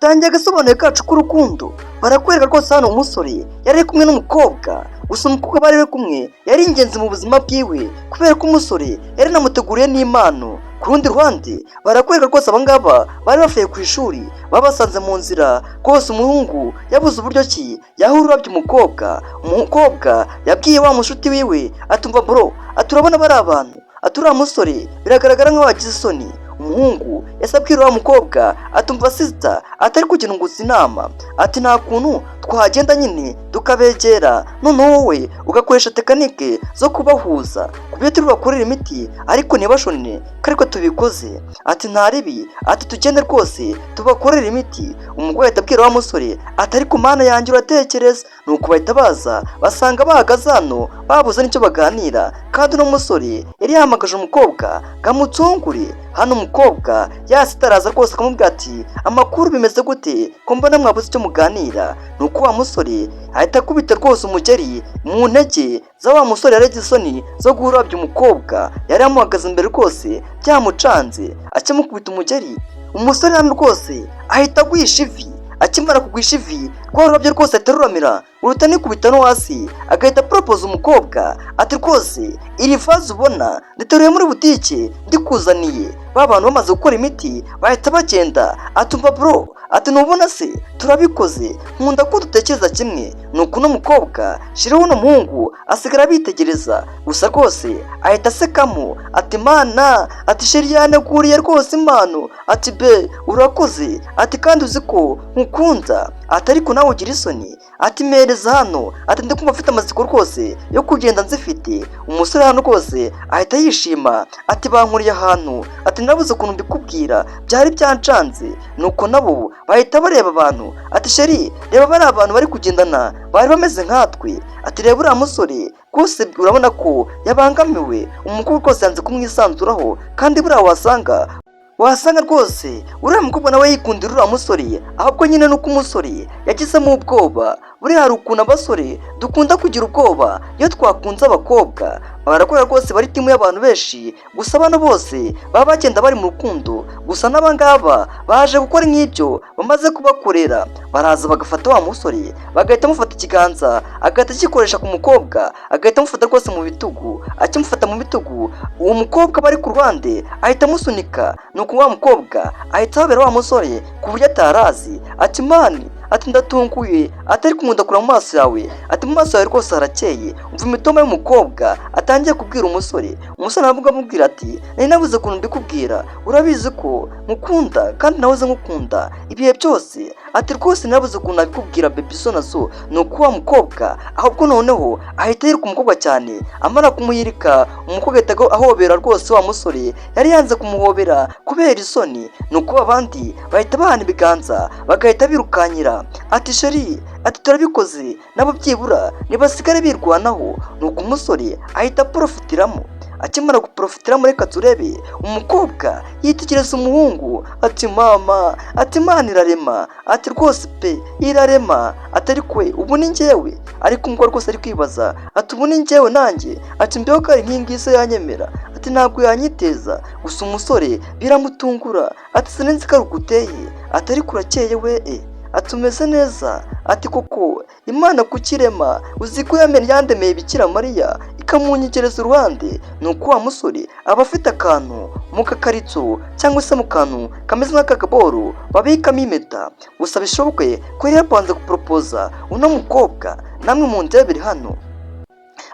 Dutangiye agasobanuye kacu k'urukundo. Barakwereka rwose hano umusore yari ari kumwe n'umukobwa, gusa umukobwa bari bari kumwe yari ingenzi mu buzima bwiwe, kubera ko umusore yari anamuteguriye n'impano. Ku rundi ruhande barakwereka rwose abangaba bari bavuye ku ishuri, babasanze mu nzira. Rwose umuhungu yabuze uburyo ki yaha ururabyo umukobwa. Umukobwa yabwiye wa mushuti wiwe ati: "Umva bro," ati, "urabona bari abantu," ati, "uriya musore biragaragara nk'aho yagize isoni." Umuhungu yahise abwira wa mukobwa ati: "Umva sister," atari kugira ngo uzi inama, ati, "nta kuntu twagenda nyine tukabegera, noneho wowe ugakoresha technique zo kubahuza ku byo turi bakorera imiti, ariko ntibashone ko ariko tubikoze." Ati: "Nta ribi," ati, "tugende rwose tubakorere imiti." Umugore ahita abwira wa musore ati: "Ariko Mana yanjye, uratekereza." Nuko bahita baza basanga bahagaze hano babuze n'icyo baganira, kandi uno musore yari yahamagaje umukobwa ngo amucungure. Hano umukobwa yasitaraza rwose akamubwira ati: "Amakuru, bimeze gute ko mbona mwabuze icyo muganira?" Nuko wa musore ahita akubita rwose umugeri mu ntege za wa musore. Yaragize isoni zo guha ururabyo umukobwa yari yamuhagaze imbere, rwose byamucanze. Akimukubita umugeri, umusore hano rwose ahita agwisha ivi. Akimara kugwisha ivi, rwa rurabyo rwose ahita ruramira uruta nikubita no hasi, agahita poropoza umukobwa ati: "Rwose iri vaze ubona nditeruye muri butike ndikuzaniye." Ba bantu bamaze gukora imiti bahita bagenda. Atumva bro, ati, "Ntubona se turabikoze? Nkunda ko dutekereza kimwe." Nuko uno mukobwa shiraho uno muhungu asigara abitegereza gusa. Rwose ahita asekamo ati: "Mana," ati, "chéri yaneguriye rwose impano," ati, "be urakoze," ati, "kandi uzi ko nkukunda," ati, "ariko nawe ugira isoni," ati, "mpereza hano," ati, "ndikumva afite amatsiko rwose yo kugenda nzifite." Umusore hano rwose ahita yishima ati: "Bankuriye ahantu," ati, "nabuze ukuntu mbikubwira, byari byancanze." Nuko nabo bahita bareba abantu ati: "Chéri, reba bari abantu bari kugendana, bari bameze nkatwe," ati, "reba uriya musore rwose, urabona ko yabangamiwe umukobwa, rwose yanze kumwisanzuraho." Kandi buriya wasanga rwose uriya mukobwa nawe yikundira uriya musore, ahubwo nyine nuko umusore yagizemo ubwoba. Buriya hari ukuntu abasore dukunda kugira ubwoba iyo twakunze abakobwa. Barakora rwose, bari team y'abantu benshi, gusa bano bose baba bagenda bari mu rukundo. Gusa n'abangaba baje gukora nk'ibyo bamaze kubakorera, baraza bagafata wa musore, bagahita amufata ikiganza, agahita agikoresha ku mukobwa, agahita amufata rwose mu bitugu. Akimufata mu bitugu, uwo mukobwa bari ku ruhande ahita amusunika, nuko wa mukobwa ahita ahobera wa musore ku buryo atarazi. Ati: "Man," ati, "ndatunguye," ati, "ariko nkunda kureba mu maso yawe," ati, "mu maso yawe rwose harakeye." Umva imitoma y'umukobwa atangiye kubwira umusore. Umusore aravuga, amubwira ati: "Nari nabuze ukuntu mbikubwira, urabizi ko nkukunda kandi nahoze nkukunda ibihe byose," ati, "rwose nabuze ukuntu nabikubwira baby, so na so." Ni uko wa mukobwa ahubwo noneho ahita yiruka umukobwa cyane. Amara kumuyirika, umukobwa ahita ahobera rwose wa musore yari yanze kumuhobera kubera isoni. Ni uko abandi bahita bahana ibiganza, bagahita birukanyira. Ati: "Chéri," ati, "turabikoze, nabo byibura nibasigare birwanaho." Ni uko umusore ahita aporofitiramo. Akimara guprofitiramo, reka turebe, umukobwa yitegereza umuhungu ati: "Mama," ati, "Imana irarema," ati, "rwose pe irarema," ati, "ariko we ubu ni njyewe." Ariko umukobwa rwose ari kwibaza ati: "Ubu ni njyewe nanjye," ati, "mbeho ko ari nk'iyi se yanyemera?" ati, "Ntabwo yanyiteza." Gusa umusore biramutungura ati: "Sinzi ko ari uguteye," ati, "ariko urakeye we e," ati, "umeze neza," ati, "koko Imana kukirema, uzi ko yandemeye Bikira Mariya ikamunyegereza uruhande." Ni uko wa musore aba afite akantu mu kakaritso cyangwa se mu kantu kameze nk'akakaboro babikamo impeta. Gusa bishoboke ko yari yapanze guporopoza uno mukobwa. Namwe mu ndebere hano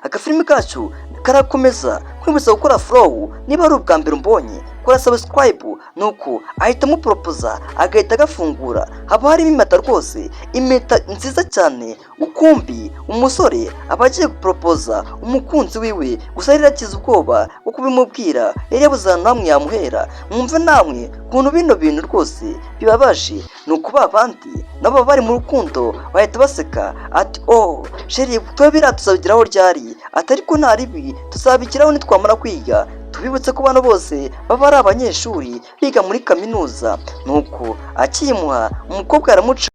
agafilimi kacu karakomeza. Nkwibutsa gukora follow niba ari ubwa mbere umbonye, kora subscribe. Nuko ahita amuporopoza, agahita agafungura, haba harimo impeta, rwose impeta nziza cyane. Ukumbi umusore aba agiye guporopoza umukunzi wiwe, gusa yari yagize ubwoba bwo kubimubwira, yari yabuze ahantu hamwe yamuhera. Mwumve namwe ukuntu bino bintu rwose bibabaje. Ni ukuba abandi nabo baba bari mu rukundo bahita baseka ati: "Oh chéri, twe biriya tuzabigeraho ryari?" Ati: "Ariko nta ribi, tuzabigeraho nitwamara kwiga." Tubibutse ko bano bose baba ari abanyeshuri biga muri kaminuza. Nuko akiyimuha, umukobwa aramuca.